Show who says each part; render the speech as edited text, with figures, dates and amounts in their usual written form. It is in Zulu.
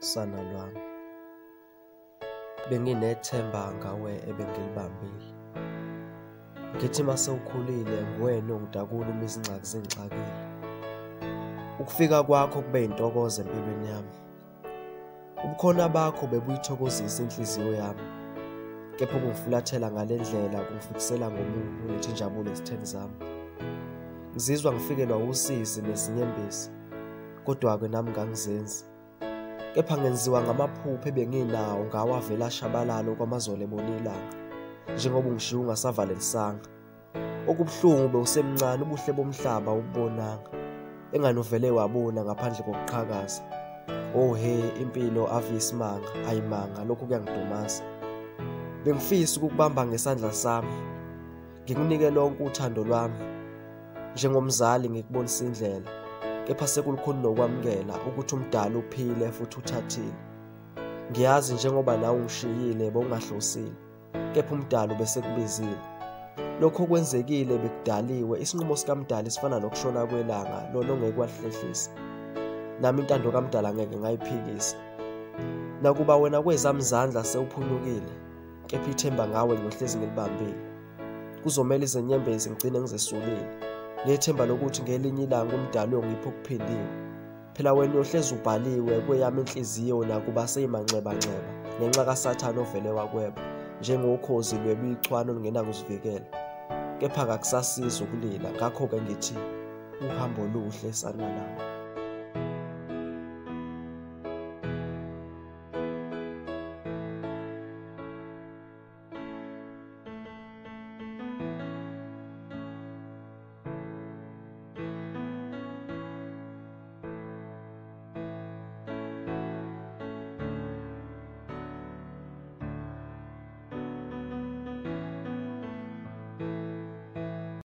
Speaker 1: Sana lwami, benginethemba ngawe ebengilibambile. Ngithi mase ukhulile nguwena ongidakula uma izingxaki zingixakile. Ukufika kwakho kube intokozo empilweni yami. Ubukhona bakho bebuyithokozisa inhliziyo yami. Kepha ukungifulathela ngale ndlela kungifikisela ngomunyu ulethe injabulo ezitheni zami. Ngizizwa ngifikelwa usizi nezinyembezi, kodwa-ke nami ngangizenzi. Kepha ngenziwa ngamaphupho ebenginawo ngawo avela ashabalala okwamazolo ebona ilanga, njengoba ungishiya ungasavalelisanga. Okubuhlungu bewusemncane, ubuhle bomhlaba awububonanga, engani uvele wabona ngaphandle kokuqhakaza. Oh he, impilo ave isimanga, ayimanga, lokhu kuyangidumaza. Bengifisa ukukubamba ngesandla sami, ngikunike lonke uthando lwami. Njengomzali ngikubonisa indlela, kepha sekulukhuni nokwamukela ukuthi umdala uphile futhi uthathile. Ngiyazi njengoba nawe ungishiyile bowungahlosile, kepha umdala ubesekubizile. Lokho okwenzekile bekudaliwe, isinqumo sikamdala sifana nokushona kwelanga, lona ongeke walihlehlisa. Nami intando kamdala ngeke ngayiphikisa. Nakuba wena kwezami izandla sewuphunyukile, kepha ithemba ngawe ngiyohlezi ngilibambile. Kuzomele izinyembezi ngigcine ngizesulile, ngethemba lokuthi ngelinye ilanga umdala uyongipha okuphindiwe. Phela wena uyohlezi ubhaliwe kweyami inhliziyo nakuba seyimanxebanxeba ngenxa kaSathane ovele wakweba, njengokhozi lweba ichwane olungenakuzivikela. Kepha kakusasizi ukulila, ngakho-ke ngithi uhambo oluhle sana lami.